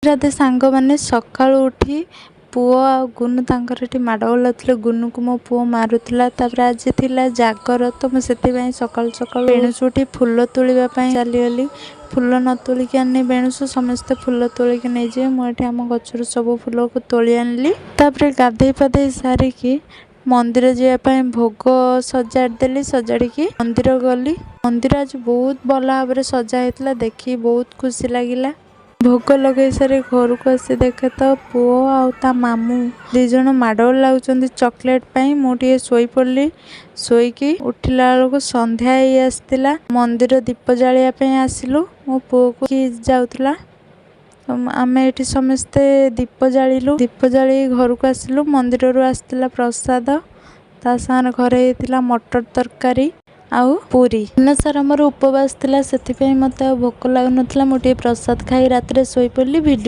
ରାଧେ ସାଙ୍ଗମାନେ, ସକାଳୁ ଉଠି ପୁଅ ଆଉ ଗୁନୁ ତାଙ୍କର ଏଠି ମାଡ଼ଗୋଳ ଲାଗୁଥିଲେ। ଗୁନୁକୁ ମୋ ପୁଅ ମାରୁଥିଲା। ତାପରେ ଆଜି ଥିଲା ଜାଗର, ତ ମୁଁ ସେଥିପାଇଁ ସକାଳୁ ସକାଳୁ ବେଣୁସୁ ଉଠି ଫୁଲ ତୋଳିବା ପାଇଁ ଚାଲିଗଲି। ଫୁଲ ନ ତୋଳିକି ଆଣିଲେ ବେଣୁସୁ ସମସ୍ତେ ଫୁଲ ତୋଳିକି ନେଇଯିବେ। ମୁଁ ଏଠି ଆମ ଗଛରୁ ସବୁ ଫୁଲକୁ ତୋଳି ଆଣିଲି। ତାପରେ ଗାଧେଇ ପାଧେଇ ସାରିକି ମନ୍ଦିର ଯିବା ପାଇଁ ଭୋଗ ସଜାଡ଼ି ଦେଲି। ସଜାଡ଼ିକି ମନ୍ଦିର ଗଲି। ମନ୍ଦିର ଆଜି ବହୁତ ଭଲ ଭାବରେ ସଜା ହେଇଥିଲା, ଦେଖିକି ବହୁତ ଖୁସି ଲାଗିଲା। ଭୋଗ ଲଗେଇ ସାରି ଘରକୁ ଆସି ଦେଖେ ତ ପୁଅ ଆଉ ତା ମାମୁଁ 2 ଜଣ ମାଡ଼ଗୋଳ ଲାଗୁଛନ୍ତି ଚକୋଲେଟ୍ ପାଇଁ। ମୁଁ ଟିକେ ଶୋଇପଡ଼ିଲି। ଶୋଇକି ଉଠିଲା ବେଳକୁ ସନ୍ଧ୍ୟା ହେଇ ଆସିଥିଲା। ମନ୍ଦିର ଦୀପ ଜାଳିବା ପାଇଁ ଆସିଲୁ। ମୋ ପୁଅକୁ ଯାଉଥିଲା, ଆମେ ଏଠି ସମସ୍ତେ ଦୀପ ଜାଳିଲୁ। ଦୀପ ଜାଳି ଘରକୁ ଆସିଲୁ। ମନ୍ଦିରରୁ ଆସିଥିଲା ପ୍ରସାଦ, ତା ସାଙ୍ଗରେ ଘରେ ହେଇଥିଲା ମଟର ତରକାରୀ ଆଉ ପୁରୀ। ଦିନ ସାରା ମୋର ଉପବାସ ଥିଲା, ସେଥିପାଇଁ ମୋତେ ଆଉ ଭୋକ ଲାଗୁନଥିଲା। ମୁଁ ଟିକେ ପ୍ରସାଦ ଖାଇ ରାତିରେ ଶୋଇପଡ଼ିଲି। ଭିଡ଼ିଓ